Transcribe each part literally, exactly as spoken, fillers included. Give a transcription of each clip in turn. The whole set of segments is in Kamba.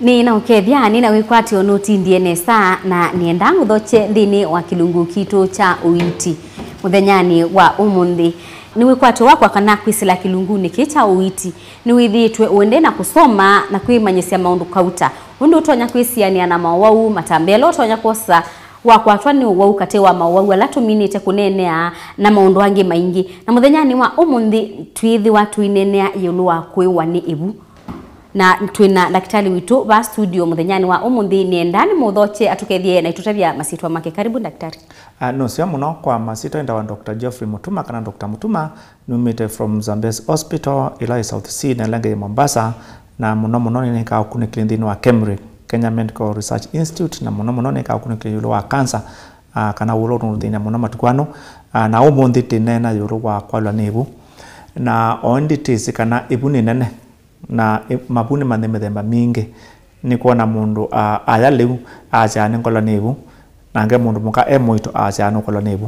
Nĩ na ũkethya, nĩ na wĩkwatyo nũtindie nesa, na nĩenda ngũthokye nthĩnĩ wa kĩlungu kitũ kya ũiiti mũthenyanĩ wa ũmũnthĩ. Nĩ wĩkwatyo wakwa kana kwĩsĩla kĩlungunĩ kĩĩ kya ũiiti nĩwĩthĩĩtwe ũendee na kũsoma na kwĩmanyĩsya maũndũ kauta, ũndũ ũtonya kwĩsianĩa na maũwau matambĩa, ĩla ũtonya kwosa wakwatwa nĩ ũwau katĩ wa maũwau ala tũminĩte kũneenea na maũndũ angĩ maingĩ. Na mũthenyanĩ wa ũmũnthĩ twĩthĩwa tũineenea ĩũlũ wa kũĩwa nĩ ĩvu. Na twĩ na ndakĩtalĩ witũ va studio mũthenyanĩ wa ũmũnthĩ, nĩenda nĩmũthokye atũkethye na itũtavya masyĩtwa make. Karibu, ndakĩtalĩ. Ah, nũseo mũno. Kwa masyĩtwa endawa Doctor Geoffrey Mutuma kana Doctor Mutuma. Numĩte from Zambezi Hospital, ĩla ĩ South Sea, na ĩla ĩngĩ yĩ Mombasa, na mũno mũno nĩnĩkaa ũkunĩkĩli nthĩnĩ wa KEMRI, Kenya Medical Research Institute, na mũno mũno nĩkaa ũkunĩkĩli ĩũlũ wa cancer, ah, kana ũla ũtũthĩnĩa mũno matukũ anũ. Ah, na ũmũnthĩ tĩneena ĩũlũ wa kwalwa nĩ ĩvu. Na o ĩndĩ twĩsĩ kana ĩvu nĩ nene, na ĩ-, mavu nĩ manene mĩthemba mingĩ. Nĩkwona mũndũ, ah, aya lĩu asyaa nĩngolwa nĩ ĩvu, nake mũndũ mũka e mũito asyaa nũkolwa nĩ ĩvu.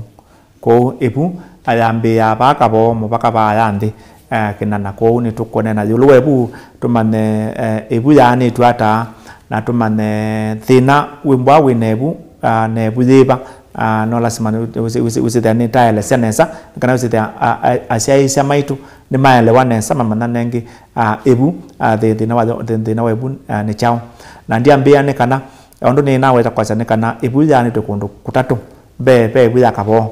Kwoou ĩvu ayambĩĩaa vaa kavoo mũvaka vaaya nthĩ, eh, kĩnana. Kwoou nĩtũkũneena ĩũlũ wa ĩvu, tũmanye, eh, ĩvu yaanĩtw'e ata, na tũmanye thĩna wĩ mbwa wĩ na ĩvu, ah, na ĩvu yĩva. Ah, no lasima nĩ wĩsĩ-, wĩsĩ-, wĩsĩthĩa nĩtaelesya nesa, nĩ kana wĩsĩthĩa, ah, ah, asyaĩĩsya maitũ nĩmaelewa nesa, mamanya nengĩ, ah, ĩvu, ah, thĩ-, thĩna wa, thĩ-, thĩna wa ĩvu, ah, nĩ kyaũ. Na ndyambĩĩa nĩ kana, ũndũ nĩnaweta kwasya nĩ kana ĩvu yaanĩtwe kũndũ kũtatũ. Mbee, ve ĩvu ya kavoo.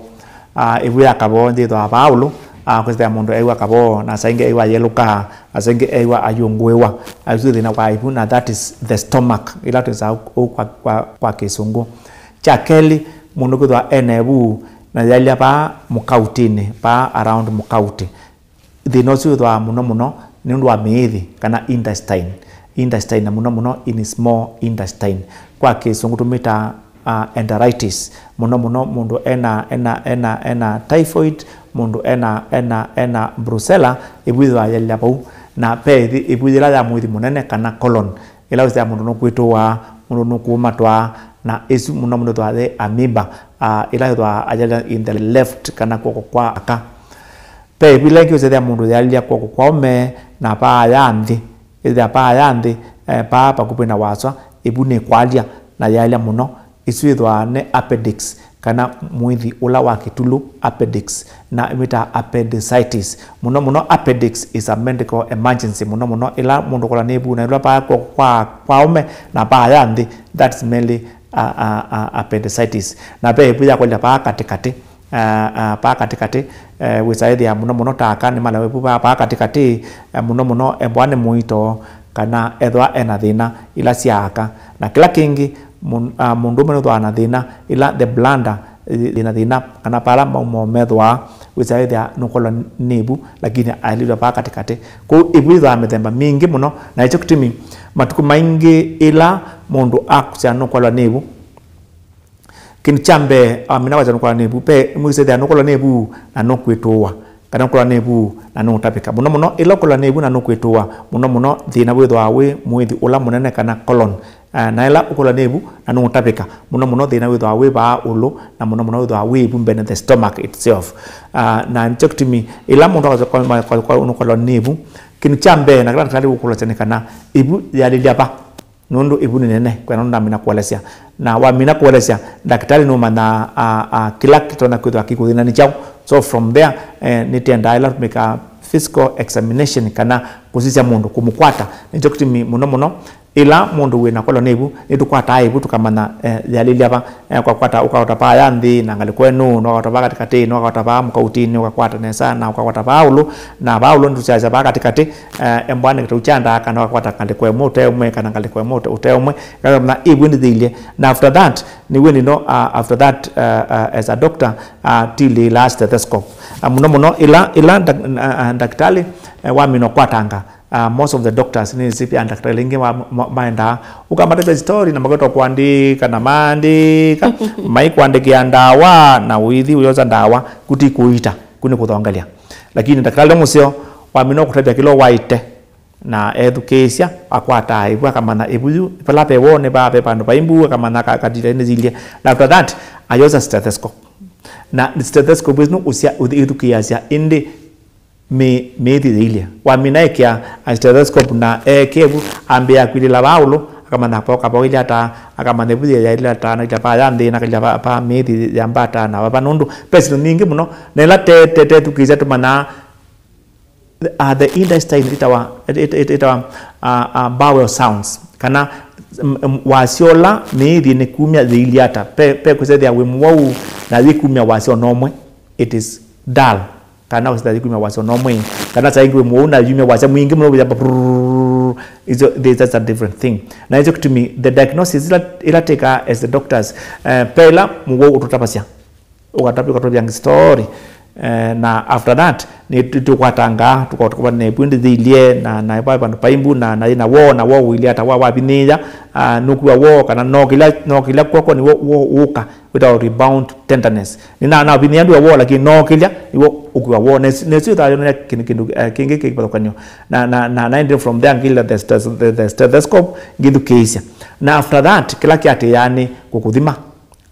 Ah, ĩvu ya kavoo yĩthĩawa vaa ũlũ, ah, kwĩsĩthĩa mũndũ eĩw'a kavoo, na saa ingĩ eĩw'a ayelũkaa, na saa ingĩ eĩw'a ayũngũĩwa. Asu thĩna wa ĩvu, na that is the stomach, ĩla twĩsaa ũu kwa, kwa, kwa Kĩsũngũ. Kya kelĩ, mũndũ kwĩthĩwa ena ĩvu na yaĩlya vaa mũkautinĩ, vaa around mũkauti. Thĩna ũsu wĩthĩawa mũno mũno nĩ ũndũ wa mĩĩthi kana intestine. Intestine, na mũno mũno in small intestine. Kwa Kĩsũngũ tũmĩtaa, ah, enteritis. Mũno mũno mũndũ ena, ena, ena, ena typhoid, mũndũ ena, ena, ena brucella, ĩvu yĩthĩawa yaĩlya vau. Na ve ĩthi-, ĩvu yĩla ya mũĩthi mũnene kana colon, ĩla wĩsĩaa mũndũ nũkwĩtũaa, mũndũ nũkũũmatwaa, na ĩsu mũno mũno ĩthĩawa yĩ amoeba, ah, ĩla ĩthĩawa yaĩlya in the left kana kw'oko kwa aka. Ve ĩvu ĩla ĩngĩ wĩsĩthĩa mũndũ yaĩlya kw'oko kwa ũme na paaya nthĩ, ĩthĩa paaya nthĩ, eh, paa vakuvĩ na waswa, ĩvu nĩkwalya na yaĩlya mũno. Ĩsu yĩthĩawa nĩ appendix, kana mũĩthi ũla wa kĩtulũ, appendix, na ĩmĩtaa appendicitis. Mũno mũno appendix is a medical emergency, mũno mũno ĩla mũndũ ũkolwa nĩ ĩvu na ĩla paa kwa, kwa, kwa ũme na paaya nthĩ, that's mainly a, a, a, appendicitis. Na ve ĩvu ya kwalya paa katĩkatĩ, ah, ah, paa katĩkatĩ, eh, wĩsaĩthĩa mũno mũno ta aka nĩmalawa ĩvu paa, paa katĩkatĩ, eh, mũno mũno embwa nĩ mũito kana ethwa ena thĩna ila sya aka. Na kĩla kĩngĩ, mũn-, ah, mũndũũme nũthwaa na thĩna ila the bladder, eh, ĩna thĩna kana pala maumo methwaa, wĩsaĩthĩa nũkolwa nĩ ĩvu, lakini aililwa paa katĩkatĩ. Kwoou ĩvu yĩthwaa mĩthemba mingĩ mũno, na nĩkyo kĩtumi matukũ maingĩ ĩla mũndũ akusya nũkolwa nĩ ĩvu, kĩndũ kya mbee, amina kwasya nũkolwa nĩ ĩvu, ve ĩmwe ĩsethĩa nũkolwa nĩ ĩvu na nũkwĩtũũa, kana nũkolwa nĩ ĩvu na nũũtavĩka. Mũno mũno, ĩla ũkolwa nĩ ĩvu na nũkwĩtũũa, mũno mũno thĩna wĩthĩawa wĩ mũĩthi ũla mũnene kana colon. Ah, na ĩla ũkolwa nĩ ĩvu na nũũtavĩka, mũno mũno thĩna wĩthĩawa wĩ vaa ũlũ, na mũno mũno wĩthĩawa wĩ ĩvu mbene, the stomach itself. Ah, na nĩkyo kĩtumi ĩla mũndũ akwasya nũkolwa nĩ ĩvu, kĩndũ kya mbee na kĩla ndakĩtalĩ ũkũlasya nĩ kana ĩvu yalĩlya va. Nũndũ ĩvu nĩ nene, kwĩana ũndũ namina kũelesya. Na wamina kũelesya, ndakĩtalĩ nũmanyaa, a, a, kĩla kĩtonya kwĩthĩwa kĩkũthĩna nĩ kyaũ. So from there, eh, nĩtĩendaa ĩla tũmĩkaa physical examination kana kũsisya mũndũ, kũmũkwata. Nĩkyo kĩtumi mũno mũno, ĩla mũndũ wĩna kolwa nĩ ĩvu, nĩtũkwataa ĩvu tũkamanya, eh, yalĩlya va. Eh, ũkakwata, ũkakwata vaa ya nthĩ na ngalĩko ĩno, na ũkakwata vaa katĩkatĩ, na ũkakwata vaa mũkautinĩ, ũkakwata nesa, na ũkakwata vaa ũlũ, na vaa ũlũ nĩtũsyaasya vaa katĩkatĩ, eh, embwa nĩ kĩtau kya ndaa, kana ũkakwata ngalĩko ĩmwe ũte ũmwe, kana ngalĩko ĩmwe ũte, ũte ũmwe, na ĩvu nĩthĩilye. Na after that, nĩw'o nĩno, uh, after that, uh, uh, as a doctor, uh, tilĩĩlaa stethoscope. Uh, mũno mũno, ĩla, ĩla ndak-, uh, uh, ndakĩtalĩ, uh, wamina ũkwatanga, Ah, most of the doctors, nĩsĩ pia ndakĩtalĩ aingĩ ma-, ma-, maendaa ũkamatavya story na makwĩtwa kũandĩka na maandĩka, maikũandĩkĩa ndawa na ũithi ũyosa ndawa, kuti kũita, kũ nĩ kũthongelya. Lakini ndakĩtalĩ mũseo wamina ũkũtavya kĩla waĩte na ethukĩĩsya, akwataa ĩvu, akamanya ĩvu yu, vala ve woo nĩ vaa, ve vandũ vai mbu, akamanya ka-, katita nĩyilye. Na after that, ayosa stethoscope. Na stethoscope ĩno ũsya-, ũthi-, ĩthukĩĩasya ĩndĩ mĩ-, mĩĩthi yĩilye. Wamina ekĩa stethoscope na eekĩa ĩvu, ambĩĩa kwilĩla vaa ũlũ, Akamanya kavoo kavoo ilya ata, akamanya ĩvu yailye ata, na ilya vaa ya nthĩ, na ilya vaa, vaa mĩĩthi ya mbata, na vava nũndũ. Ve syĩndũ nyingĩ mũno, na ĩla te, te, tethukĩĩsya tũmanyaa, uh, the intestine ĩtawa, ĩt-, ĩt-, ĩt-, ĩtawa, uh, uh, bowel sounds. Kana, mm, mm, wasyo ũla mĩĩthi nĩ kumya yĩilye ata. Pe, pe kũsethĩa wĩ mũwau, na yĩkumya wasyo nomwe. It is dull. Kana ũsithathi kumya wasya no mwĩ. Kana saa ingĩ wĩ mũwau na yumya wasya mwingĩ mũno, wĩthĩa brrrr. It's a, that's a different thing. Na nĩkyo kĩtumi the diagnosis ĩla, ĩla twĩkaa as the doctors, eh, ve ĩla mũwau ũtũtavasya. Ũkatavya, ũkatũvya story. Eh, na after that, nĩ tũ-, tũkwatangaa, tũkotũkwa na ĩvu ndĩthĩilye, na, na ĩva vandũ paimbu, na, na yĩna woo, na woo ũilye ata wa, wavinĩĩa, ah, nũkua woo, kana no kĩla, no kĩla kw'oko nĩ woo, woo ũka. Wĩtawa rebound tenderness. Nĩ na, na vinya ndu woo, lakini no kĩlya, nĩw'o ũkua woo. Nesi, nesi ũthayo nĩ kĩndũ, kĩndũ, eh, kĩngĩ kĩvathũkany'o. Na, na, na, na ende from there ngĩla the stes-, the, the stethoscope, ngĩthukĩĩsya. Na after that, kĩla kĩatĩĩaa nĩ kũkũthima.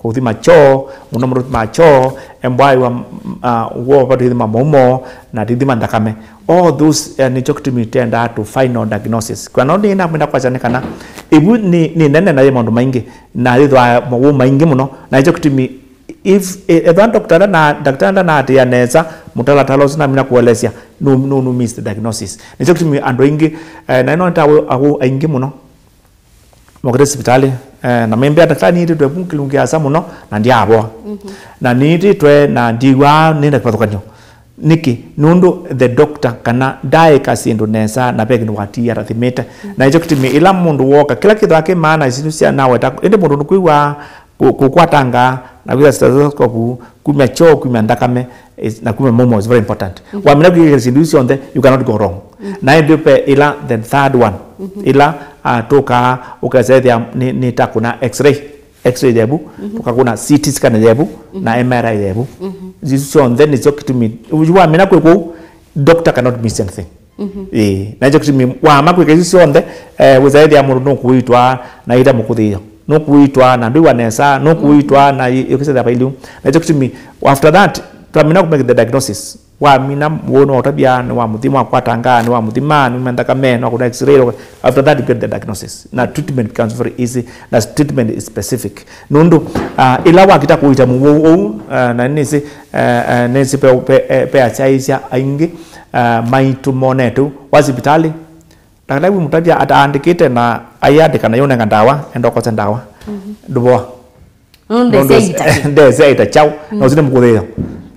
Kũthima choo, mũno mũno thima choo, embwaiwa, uh, woo vatũithima maumo, na tithima nthakame. All those, eh, nĩkyo kĩtumi twendaa to final diagnosis. Kwa no nĩ namwenda kwasya nĩ kana, ĩvu nĩ, nĩ nene na yĩ maũndũ maingĩ, na yĩthwaa mawau maingĩ mũno, na nĩkyo kĩtumi if, e-, ethwa doctor nda na, daktari ndanaatĩĩa nesa mũtalatala ũsu namina kũelesya, no, no, no miss the diagnosis. Nĩkyo kĩtumi andũ aingĩ, eh, na ĩno nĩ ta awau aingĩ mũno mokĩte sivitalĩ, eh, na maimbĩa daktari nĩĩtĩtwe vu kĩlungu kĩasa mũno na ndyavoa. Na nĩĩtĩtwe na ndiw'aa nĩna kĩvathũkany'o. Nĩkĩ? Nũndũ the doctor kana ndaaĩka syĩndũ nesa na ve kĩndũ watiie atathimĩte. Na nĩkyo kĩtumi ĩla mũndũ wooka, kĩla kĩthwa kĩ maana isu sya naweta, ĩndĩ mũndũ nũkwĩw'aa kũ-, kũkwatanga na kwĩtha stethoscope, kumya choo, kumya nthakame, is, na kumya maumo is very important. Wamina kwĩkĩla syĩndũ isu syonthe, you cannot go wrong. Na ĩndĩ ve ĩla the third one, ĩla, ah, tũkaa ũkasethĩa nĩ, nĩ ta kũna x-ray. X-ray yevu, tũkakũna C T scan yevu, na M R I yevu. Isu syonthe nĩsyo kĩtumi. Yu wamina kwĩ kũu, doctor cannot miss anything. Ĩĩ, na nĩkyo kĩtumi wama kwĩka isu syonthe, eh, wĩsaĩthĩa mũndũ nũkũitwa na ita mũkũthĩĩo. Nũkũitwa na ndwĩwa nesa, nũkũitwa na ĩ-, ĩkĩsethĩa vailiu. Na nĩkyo kĩtumi, after that, twamina kũmake the diagnosis. Wamina mũndũ nĩwaũtavya, nĩwamũthima, wakwata ngaa, nĩwamũthima, nĩwamũthima nthakame, nĩwakũna x-ray, after that you get the diagnosis. Na treatment becomes very easy, na treatment is specific. Nũndũ, ah, ĩla wakita kũita mũwau ũu, ah, na nĩsĩ, eh, eh, nĩsĩ pe, pe, eh, pe asyaĩĩsya aingĩ, ah, maitũ monete ũu. Wa sivitalĩ, ndakĩtalĩ wĩmũtavya ataandĩkĩte na aiandĩka na yũnenga ndawa, enda ũkose ndawa. Ndũvoa. Nũndũ ndesyaita. Ndesyaita kyaũ, na ũsu nĩ mũkũthĩĩo.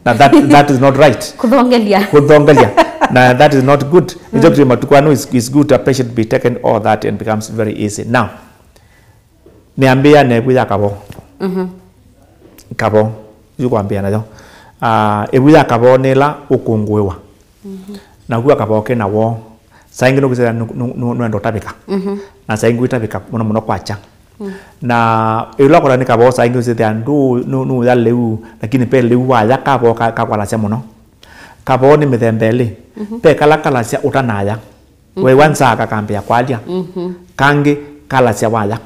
Na that, that is not right. Kũthongelya. Kũthongelya. Na that is not good. Nĩkyo kĩtumi matukũ aa is, is good a patient be taken all that and becomes very easy. Now, nĩambĩĩa na ĩvu ya kavoo. Kavoo. Yu kwambĩĩa nayo. Ah, ĩvu ya kavoo nĩ ĩla ũkũngũĩwa. Na kua kavoo kena woo. Saa ingĩ nũkĩsĩla nũ-, nũ-, nũ-, nũenda ũtavĩka. Na saa ingĩ ũitavĩka mũno mũno kwakya. Na ĩla ũkona nĩ kavoo saa ingĩ ũsĩthĩa ndũ-, nũ-, nũya lĩu, lakini ve lĩu waya kavoo ka-, kakwalasya mũno. Kavoo nĩ mĩthemba ĩlĩ. Ve kala kalasya ũtanaya. Wewa nzaa kakambĩa kwalya. Kangĩ kalasya waya.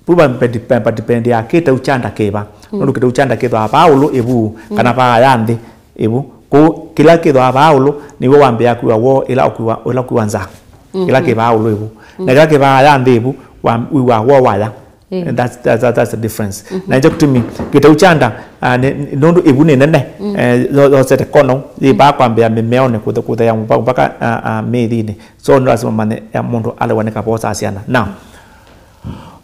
Vu va-, va-, va-, vadipendia kĩtau kya nda kĩva. Nũndũ kĩtau kya nda kĩthwaa vaa ũlũ ĩvu, kana vaaya nthĩ ĩvu. Kũu kĩla kĩthwaa vaa ũlũ nĩw'o wambĩĩa kwĩwa woo ĩla ũkwĩwa, ĩla ũkwĩwa nzaa. Kĩla kĩ vaa ũlũ ĩvu. Na kĩla kĩ vaaya nthĩ ĩvu, wa-, wĩw'aa woo waya. And that's, that's, that's the difference. Na nĩkyo kĩtumi kĩtau kya nda, ah, nĩ, nũndũ ĩvu nĩ nene, eh, yo-, yosete kono, yĩ vaa kwambĩa mĩmeonĩ kũthe-, kũtheea mpaka, mpaka, ah, ah, mĩĩthinĩ. So nĩ lazima manye, eh, mũndũ alewa nĩ kavoo saa syana. Now,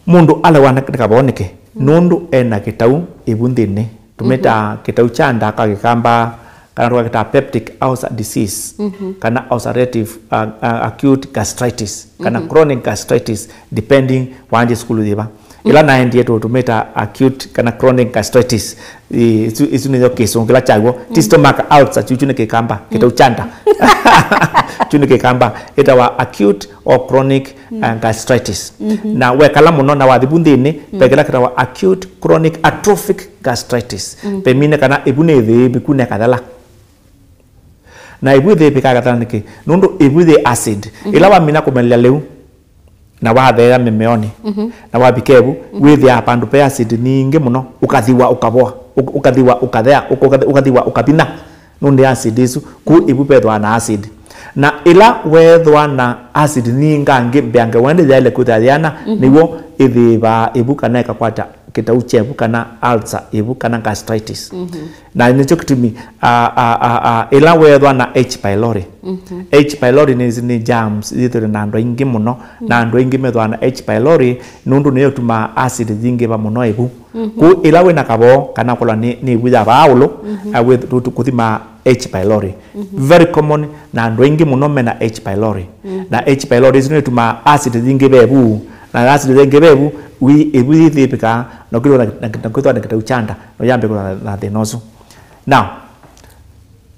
mũndũ alewa nĩ kavoo nĩkĩ? Nũndũ ena kĩtau ĩvu nthĩnĩ. Tũmĩtaa kĩtau kya nda kwa Kĩkamba, kana tũkakĩtaa peptic ulcer disease, kana ulcerative, uh, uh, acute gastritis, kana chronic gastritis, depending waendie sukulu yĩva. Ĩla naendie tũ-, tũmĩtaa acute kana chronic gastritis. Ĩ, isu, isu nĩyo kĩsũngũ kĩla kyaw'o. Ti stomach ulcer, kyu, kyu nĩ Kĩkamba, kĩtau kya nda. Kyu nĩ Kĩkamba. Ĩtawa acute or chronic, uh, gastritis. Na wekala mũno na wathi vu nthĩnĩ, ve kĩla kĩtawa acute chronic atrophic gastritis. Vemine kana ĩvu nĩ ĩthĩĩvĩku na ĩkathela. Na ĩvu ĩthĩĩvĩka ĩkathela nĩkĩ? Nũndũ ĩvu yĩ acid. Ĩla wamina kũmelelya lĩu, na watheea mĩmeonĩ, na wavika ĩvu, wĩthĩaa vandũ ve acid nyingĩ mũno, ũkathiwa ũkavoa, ũk-, ũkathiwa ũkathea, ũk-, ũkathi-, ũkathiwa ũkavinya, nũndũ acid ĩsu, kũu ĩvu vethĩwa na acid. Na ĩla weethwa na acid nyingangĩ mbeange wende yaĩle kwĩthĩa yĩana, nĩw'o ĩthĩĩvaa ĩvu kana ĩkakwata kĩtau kya ĩvu kana ulcer ĩvu kana gastritis. Na nĩkyo kĩtumi, a, a, a, a, ĩla weethwa na H. pylori. H. pylori nĩ, nĩ germs yĩthĩwe na andũ aingĩ mũno, na andũ aingĩ methwa na H. pylori nũndũ nĩyo ĩtumaa acid yingĩva mũno ĩvu. Kũu ĩla wĩ na kavoo kana kũla nĩ, nĩ ĩvu ya vaa ũlũ, a, wĩ, tu, tu, kũthima H. pylori. Very common, na andũ aingĩ mũno mena H. pylori. Na H. pylori ĩsu nĩtumaa acid yingĩva ĩvu, na acid yingĩva ĩvu, wi, ĩvu yĩthĩĩvĩkaa, na kwĩthwa na, na, na kwĩthwa na kĩtau kya nda, na yambĩĩa kwĩthwa na, na thĩna ũsu. Now,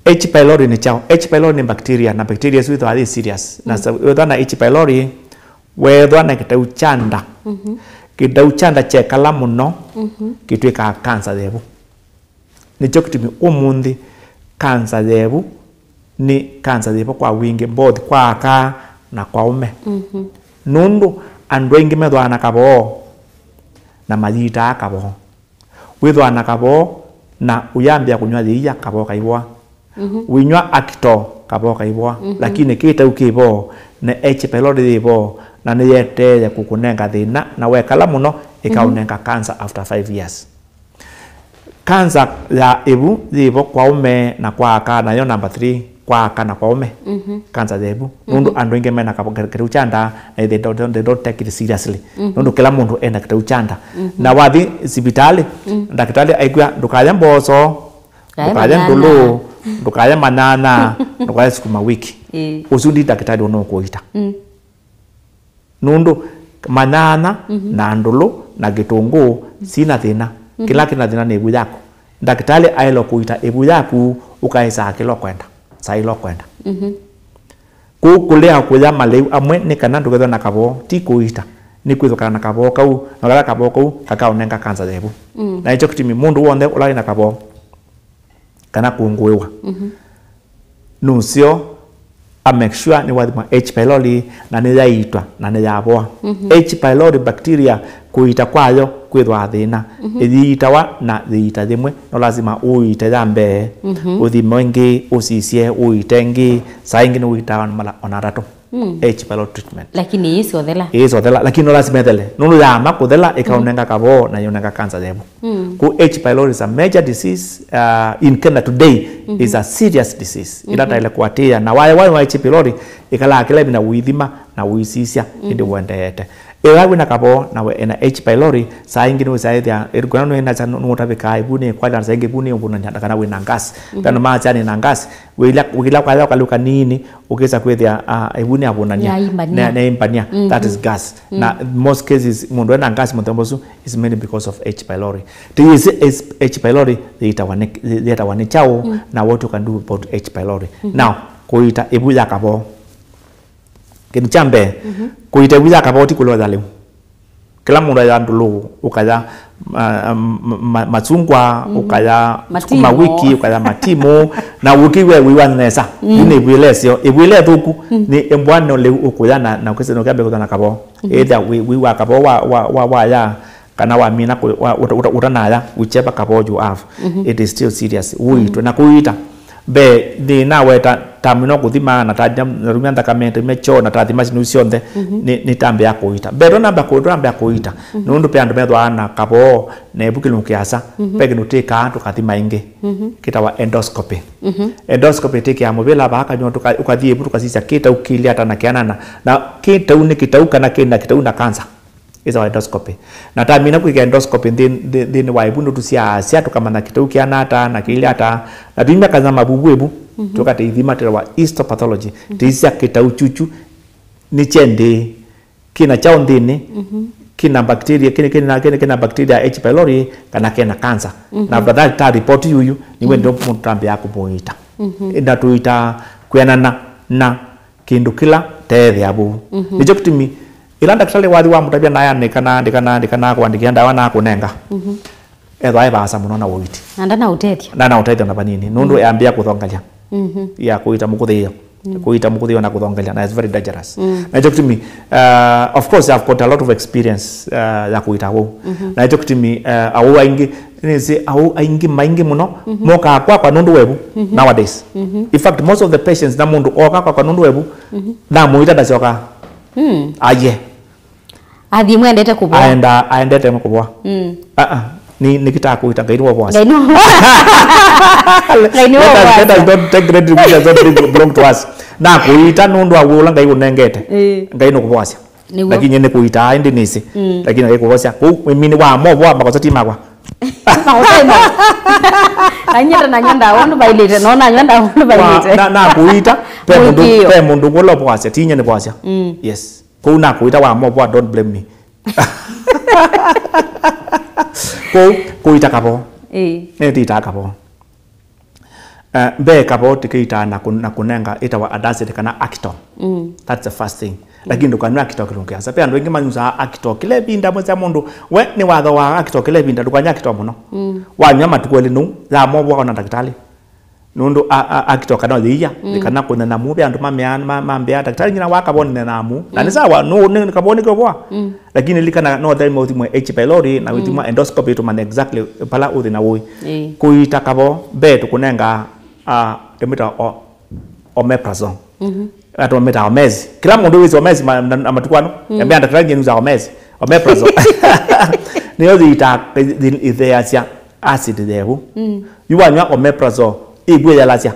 H. pylori nĩ kyaũ? H. pylori nĩ bacteria, na bacteria ĩsu ĩthĩawa yĩ serious. Na sa, wĩthwa na H. pylori, weethwa na kĩtau kya nda, kĩtau kya nda kyekala mũno, kĩtw'ĩkaa kansa ya ĩvu. Nĩkyo kĩtumi ũmũnthĩ kansa ya ĩvu nĩ kansa yĩvo kwa wingĩ, both kwa aka na kwa aũme. Nũndũ andũ aingĩ methwaa na kavoo na mayitaa kavoo. Wĩthwaa na kavoo na ũyambĩa kũnyw'a yĩia, kavoo kaivũa. Wĩnyw'a Acto, kavoo kaivũa. Lakini kĩtau kĩvo, na H. pylori yĩvo, na nĩyeteele kũkũnenga thĩna, na wekala mũno, ĩkaũnenga cancer after five years. Cancer ya ĩvu yĩvo kwa aũme na kwa aka, nayo number three, kwa aka na kwa aũme. Cancer ya ĩvu. Nũndũ andũ aingĩ mena kavo-, kĩtau kya nda, na they don't, they don't take it seriously. Nũndũ kĩla mũndũ ena kĩtau kya nda. Na wathi sivitalĩ, ndakĩtalĩ aikwĩa, "Ndũkaye mboso, ndũkaye ndũlũ, ndũkaye manyanya, ndũkaye sukuma wiki." Ĩĩ. Ũsu ndi ndakĩtalĩ ũnũkũita. Nũndũ manyanya na ndũlũ na kĩtũngũũ sina thĩna. Kĩla kĩna thĩna nĩ ĩvu yaku. Ndakĩtalĩ aĩle kũita ĩvu yaku, ũkaĩsaa kĩla ũkwenda, saa ila ũkwenda. Kũu kũlea kũya malĩu amwe nĩ kana ndũkethwe na kavoo, ti kũita, nĩ kwĩthukana na kavoo kau, na kala kavoo kau kakaũnenga kansa ya ĩvu. Na nĩkyo kĩtumi mũndũ w'onthe ũla wĩ na kavoo kana kũngũĩwa, nũseo a make sure nĩwathimwa H. pylori na nĩyaitwa na nĩyavoa. H. pylori bacteria kũita kwayo kwĩthwaa thĩna. Ĩyĩitawa na yĩita yĩmwe, no lasima ũite ya mbee, ũthime ĩngĩ, ũsisye, ũite ĩngĩ, saa ingĩ nĩũitaa ona mala ona atatũ. H. pylori treatment. Lakini ĩsothela. Ĩsothela, lakini no lasima ĩthele. Nũndũ yaama kũthela, ĩkaũnenga kavoo na yũnenga kansa ya ĩvu. Ku H. pylori is a major disease, uh, in Kenya today, is a serious disease. Ĩla taĩle kũatĩĩa. Na waĩ waĩ wa H. pylori, ĩkalaa kĩla ĩvinda ũithima na ũisisya, ĩndĩ ũendeete. Ĩla wĩ na kavoo na we ena H. pylori, saa ingĩ nĩwĩsaa ĩthĩa, ĩrukana nũenasya nũũtavĩkaa ĩvu nĩ kwalya, saa ingĩ ĩvu nĩ ũvũnany'a, kana wĩ na gas. Kana maasya nĩ na gas, wĩla, wĩla kwaya ũkalĩ kanini, ũkĩsa kwĩthĩa, ah, ĩvu nĩ avũnany'a. Nĩaimbania. Nĩ, nĩaimbania. That is gas. Na most cases, mũndũ ena gas mũthemba ũsu is mainly because of H. pylori. Tĩyĩsĩ H. pylori yĩtawa nĩ, yĩtawa nĩ kyaũ, na what you can do about H. pylori. Now, kũita ĩvu ya kavoo. Kĩndũ kya mbee, kũita ĩvu ya kavoo ti kũlea ya lĩu. Kĩla mũndũ aya ndũlũ, ũkaya, ah, ma, ma, masungwa, ũkaya sukuma wiki, ũkaya matimũ, na ũkĩw'a wĩw'a nesa. Yu nĩ ĩvu ĩla ĩseo, ĩvu ĩla ĩthũku, nĩ ĩmbwa no lĩu ũkũya na, na ũkĩsĩ, na ũkĩambĩa kũtha na kavoo. Either wĩ, wĩw'a kavoo wa, wa, wa, waya, kana wamina kũ, wa, ũta, ũta, ũtanaya, whichever kavoo you have, it is still serious. Ũitwe na kũita. Mbee, nĩnaweta tamina kũthima, na tathima, narumya nthakame, tathima kyoo, na tathima syĩndũ syonthe, nĩ, nĩtambĩa kũita. Mbee, ndonamba kũ, ndonambĩa kũita. Nũndũ ve andũ methwaa na kavoo, na ĩvu kĩlungu kĩasa, ve kĩndũ twĩkaa, tũkathima ĩngĩ. Kĩtawa endoscopy. Endoscopy twĩkĩaa mũvĩla vaa kanyw'a, tũka, ũkathi ĩvu, tũkasisya kĩtau kĩilye ata na kĩanana. Na kĩtau nĩ kĩtau kana kĩna kĩtau na kansa. Ĩtawa endoscopy. Na tamina kwĩka endoscopy nthĩ, nthĩ, nthĩnĩ wa ĩvu nũtũ sya asya, tũkamanya kĩtau kĩana ata na kĩilye ata. Na tũimya kanyama vuvu ĩvu, tũkatĩithima tĩtawa histopathology. Tĩisya kĩtau kyukyu nĩ kyendĩ, kĩna kyaũ nthĩnĩ, kĩna bacteria, kĩna, kĩna, kĩna, kĩna bacteria H. pylori, kana kĩna cancer. Na after that, ta report yuyu, nĩwe ndio mũndũ tambĩa kũmũita. Na tũita kwĩanana na kĩndũ kĩla teethĩa vau. Nĩkyo kĩtumi, ĩla ndakĩtalĩ wathi wamũtavya naya nĩ kana, nĩ kana, nĩ kana kũandĩkĩa ndawa na kũnenga, ethwa e vaasa mũno na ũiti. Na ndanaũtethya. Ndanaũtethya na vanini, nũndũ yambĩa kũthongalya ya kũita mũkũthĩĩo. Kũita mũkũthĩ ona kũthongelya, na it's very dangerous. Na nĩkyo kĩtumi, uh, of course, I've got a lot of experience, uh, ya kũita awau. Na nĩkyo kĩtumi, uh, awau aingĩ, nĩsĩ awau aingĩ maingĩ mũno mokaa kwakwa nũndũ wa ĩvu nowadays. In fact, most of the patients na mũndũ ooka kwakwa nũndũ wa ĩvu, namũita ndasyoka. Aye. Athi mwendete kũvoa. Aenda, aendete kũvoa. Ah, ah. Ni, nĩkĩtaa kũita, Ngai nĩwe ũvoasya. Ngai nĩ Ngai nĩ Let us, let us don't take credit which does not belong to us. Na kũita nũndũ wa wĩa ũla Ngai ũnengete. Ĩĩ. Ngai nũkũvoasya. Nĩguo. Lakini nĩ kũita ĩndĩ nĩsĩ. Lakini Ngai kũvoasya. Kũu, mimi nĩ wa movo wa makosa ti makwa. Anyenda na nyenda wondu bailite, no na nyenda wondu bailite. Na, na kũita, pe mũndũ, Mũikio. Pe mũndũ kũla ũvoasya, ti nye nĩ voasya. Yes. Kũu nakũita wa movo, don't blame me. Kũu, kũita kavo. Ĩĩ. Nĩtĩitaa kavo. Uh, mbee kavo tĩkĩitaa na, kũ, na kũnenga ĩtawa antacid kana Actol. That's the first thing. Lakini ndũkanyw'a Actol kĩlungu kĩasa. Pe andũ aingĩ manyusaa Actol kĩla ĩvinda, mwĩsya mũndũ, we nĩ watho wa Actol kĩla ĩvinda, ndũkanyw'a Actol mũno. Wanyw'a matukũ elĩ nũu, ya movo ona ndakĩtalĩ. Nũndũ a, a, Actol kana yĩia, nĩ kana kũnena mu, ve andũ mamea, ma, mambĩa, "Daktari, nyina wa kavoni nena mu." Na nĩ sawa, nũ, nĩ, nĩ kavoni kĩvoa. Lakini lilikana no thaima ũthimwe H pylori, na ũthimwa endoscopy tũmanye exactly pala ũthĩna ũĩ. Ĩĩ. Kũita kavo, mbee tũkũnenga, a, ĩmwĩta o, omeprazole. Atũ mamĩtaa omezi. Kĩla mũndũ wĩsĩ omezi ma, na, na matukũ ano. Ambĩa, "Daktari, nyie nusaa omezi." Omeprazole. Nĩyo yĩita, ĩtheasya acid thevu. Yu wanywa omeprazole, ĩvu ĩyalasya.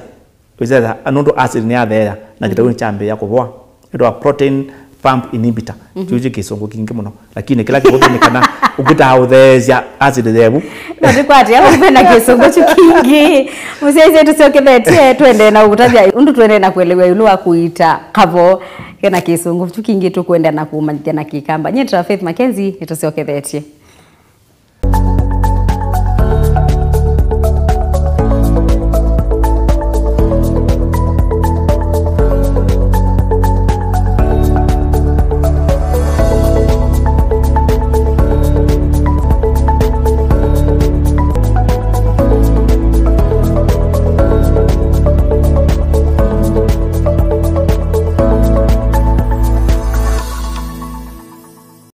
Wĩsesa, nũndũ acid nĩyatheea, na kĩtau nĩkyambĩĩa kũvoa. Ĩtawa proton pump inhibitor. Kĩu kĩ kĩsũngũ kingĩ mũno. Lakini kĩla kĩvũthũ nĩ kana ũkĩtaa ũtheesya acid thevu. Matĩkwatĩa ũmbe na kĩsũngũ kyu kingĩ. Mũsyaĩĩsya tũsyokethetye, tũendee na ũkũtavya ũndũ tũendee na kũelewa ĩũlũ wa kũita kavo kena kĩsũngũ kyu kingĩ tũkwendea na kũmanyĩthya na kĩkamba. Nyie nĩtawa Faith Mackenzie, nĩtũsyokethetye.